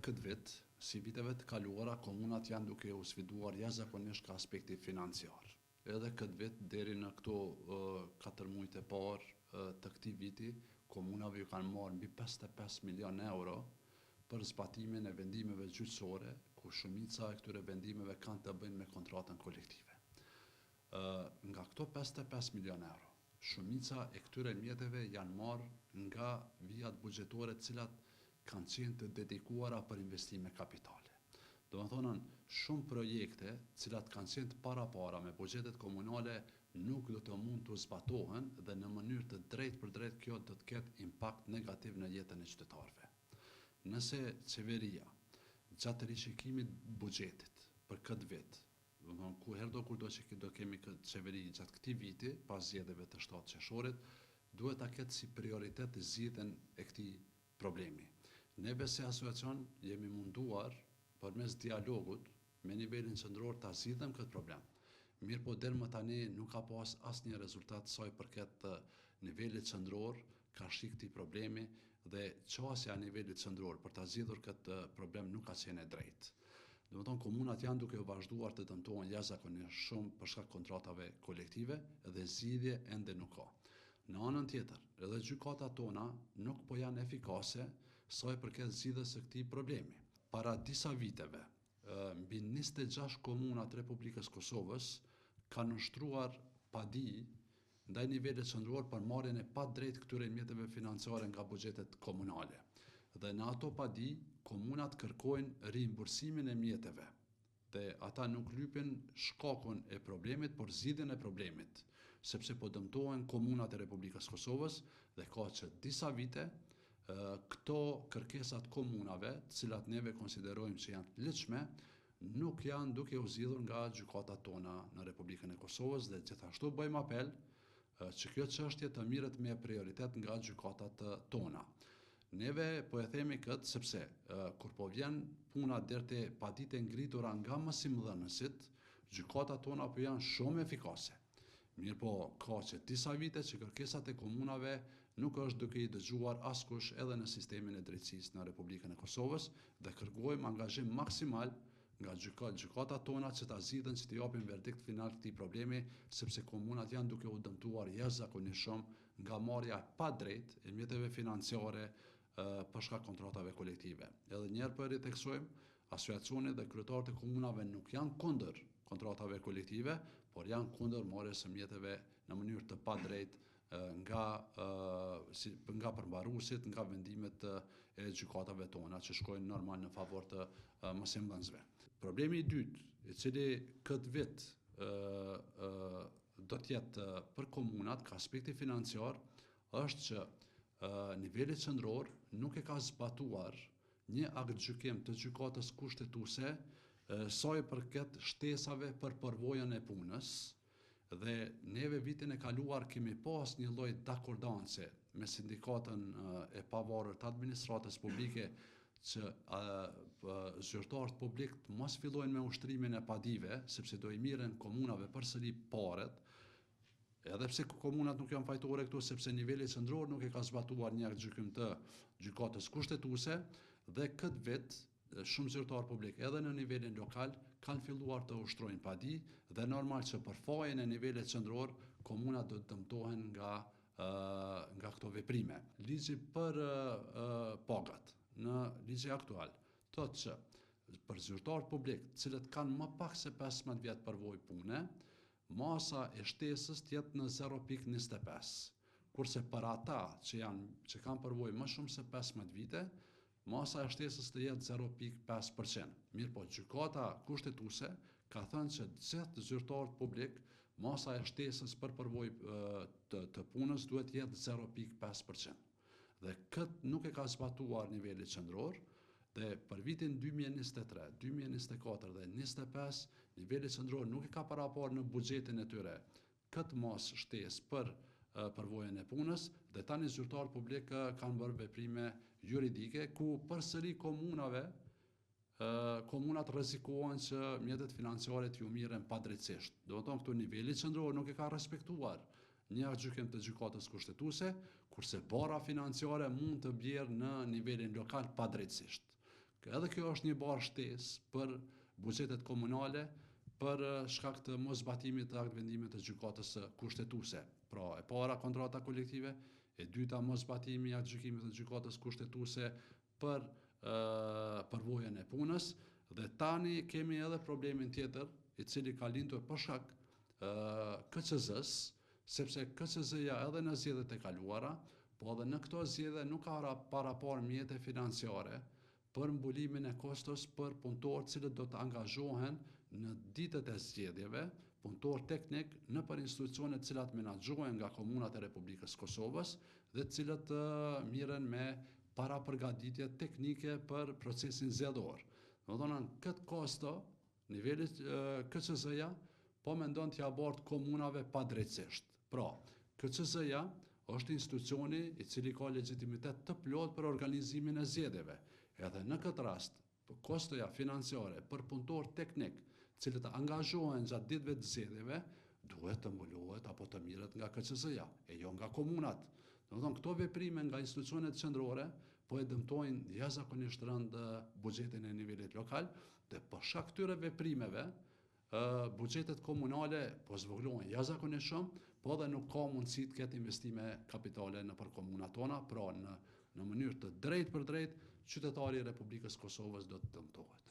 këtë vit, si viteve të kaluara, komunat janë duke u sfiduar jashtëzakonisht ka aspekti financiar. Edhe këtë vit, deri në këto 4 muajt e parë të këtij viti, komunave ju kanë marrë mbi 55 milion euro për zbatimin e vendimeve gjyqësore, ku shumica e këtyre vendimeve kanë të bëjnë me kontratën kolektive. Nga këto 55 milion euro, shumica e këtyre mjeteve janë marrë nga vijat buxhetore të cilat kanë qenë të dedikuara për investime kapitale. Domethënë, shumë projekte të cilat kanë qenë të parapara me buxhetet komunale nuk do të mund të zbatohen dhe në mënyrë të drejtpërdrejtë kjo do të ketë impakt negativ në jetën e qytetarëve. Nëse qeveria gjatë rishikimit buxhetit për këtë vit, domethënë ku herdo kurdo që do kemi këtë qeveri gjatë këtij viti, pas zgjedhjeve të 7 qershorit, duhet ta ketë si prioritet zgjidhjen e këtij problemi. Neve si asociacion jemi munduar përmes dialogut me nivelin qendror ta zgjidhim këtë problem. Mirë po deri më tani nuk ka pas asnjë rezultat sa i përket nivelit qendror karshi këtij problemi dhe qasja e nivelit qendror për ta zgjidhur këtë problem nuk ka qenë e drejtë. Domethënë komunat janë duke vazhduar të dëmtohen jashtëzakonisht shumë për shkak kontratave kolektive dhe zgjidhje ende nuk ka. Në anën tjetër, edhe gjykatat tona nuk po janë efikase sa i përket zgjidhjes së këtij problemi. Para disa viteve, mbi 26 komuna të Republikës Kosovës kanë ushtruar padi ndaj nivelit qendror për marrjen e padrejtë këtyre mjeteve financiare nga buxhetet komunale. Dhe në ato padi, komunat kërkojnë rimbursimin e mjeteve. Dhe ata nuk lypin shkakun e problemit, por zgjidhjen e problemit, sepse po dëmtohen komunat e Republikës Kosovës dhe ka që disa vite këto kërkesat komunave, të cilat neve konsiderojmë që janë të ligjshme, nuk janë duke u zgjidhur nga gjykatat tona në Republikën e Kosovës dhe gjithashtu bëjmë apel që kjo çështje të mirret me prioritet nga gjykatat tona. Neve po e themi këtë sepse kur po vjen puna deri te paditë e ngritura nga mësimdhënësit, gjykatat tona po janë shumë efikase. Mirë po, ka që disa vite që kërkesat e komunave nuk është duke i dëgjuar askush edhe në sistemin e drejtësisë në Republikën e Kosovës dhe kërkojmë angazhim maksimal nga gjykatat tona që ta zgjidhen që t'i japin verdikt final këtij problemi, sepse komunat janë duke u dëmtuar jashtëzakonisht shumë nga marrja e padrejtë e mjeteve financiare për shkak kontratave kolektive. Edhe një herë po e ritheksojmë, asociacioni dhe kryetarët e komunave nuk janë kundër kontratave kolektive, por janë kundër marrjes së mjeteve në mënyrë të padrejtë nga si, nga përmbaruesit, nga vendimet e gjykatave tona që shkojnë normal në favor të mësimdhënësve. Problemi i dytë, i cili këtë vit do të jetë për komunat, ka aspekti financiar, është që niveli qendror nuk e ka zbatuar një aktgjykim të gjykatës kushtetuese sa i përket shtesave për përvojën e punës, dhe neve vitin e kaluar kemi pas një lloj dakordance me sindikatën e pavarur të administratës publike që zyrtarët publik të mos fillojnë me ushtrimin e padive, sepse do i mirren komunave përsëri paret, edhe pse komunat nuk janë fajtore këtu, sepse niveli qendror nuk e ka zbatuar një aktgjykim të gjykatës kushtetuese, dhe këtë vit shumë zyrtar publik edhe në nivelin lokal kanë filluar të ushtrojnë padi dhe normal që për fajin e nivelit qendror komunat do të dëmtohen nga nga këto veprime. Ligji për pagat në ligji aktual thotë që për zyrtarët publik, të cilët kanë më pak se 15 vjet përvojë pune, masa e shtesës të jetë në 0.25. Kurse për ata që janë që kanë përvojë më shumë se 15 vite, masa e shtesës të jetë 0.5%. Mirë po, gjykata kushtetuese ka thënë që gjithë zyrtarët publik, masa e shtesës për përvojë të, të punës duhet të jetë 0.5%. Dhe këtë nuk e ka zbatuar niveli qendror, dhe për vitin 2023, 2024 dhe 25, niveli qendror nuk e ka paraparë në buxhetin e tyre këtë masë shtesë për përvojën e punës dhe tani zyrtarët publik kanë bërë veprime juridike ku përsëri komunave komunat rrezikohen që mjetet financiare t'ju mirren padrejtësisht. Do të thonë këtu niveli qendror nuk e ka respektuar një aktgjykim të gjykatës kushtetuese, kurse barra financiare mund të bjerë në nivelin lokal padrejtësisht. Edhe kjo është një barrë shtesë për buxhetet komunale për shkak të moszbatimit të aktvendimit të Gjykatës Kushtetuese. Pra, e para kontrata kolektive, e dyta moszbatimi i aktgjykimit të Gjykatës Kushtetuese për përvojën e punës dhe tani kemi edhe problemin tjetër, i cili ka lindur për shkak KQZ-së, sepse KQZ-ja edhe në zgjedhjet e kaluara, po edhe në këto zgjedhje nuk ka paraparë mjete financiare për mbulimin e kostos për punëtorë të cilët do të angazhohen në ditët e zgjedhjeve, punëtorë teknik nëpër institucione të cilat menaxhohen nga komunat e Republikës së Kosovës dhe të cilët mirren me parapërgatitje teknike për procesin zgjedhor. Domethënë këtë kosto niveli KQZ-ja po mendon t'ia bartë komunave padrejtësisht. Pra, KQZ-ja është institucioni i cili ka legjitimitet të plotë për organizimin e zgjedhjeve. Edhe në këtë rast, kostoja financiare për punëtorë teknik, të cilët angazhohen gjatë ditëve të zgjedhjeve, duhet të mbulohet apo të mirret nga KQZ-ja, e jo nga komunat. Domethënë, këto veprime nga institucionet qendrore po e dëmtojnë jashtëzakonisht rëndë buxhetin e nivelit lokal dhe për shkak këtyre veprimeve, buxhetet komunale po zvogëlohen jashtëzakonisht shumë, po edhe nuk ka mundësi të ketë investime kapitale nëpër komunat tona, pra në në mënyrë të drejtpërdrejtë qytetari i Republikës së Kosovës do të dëmtohet.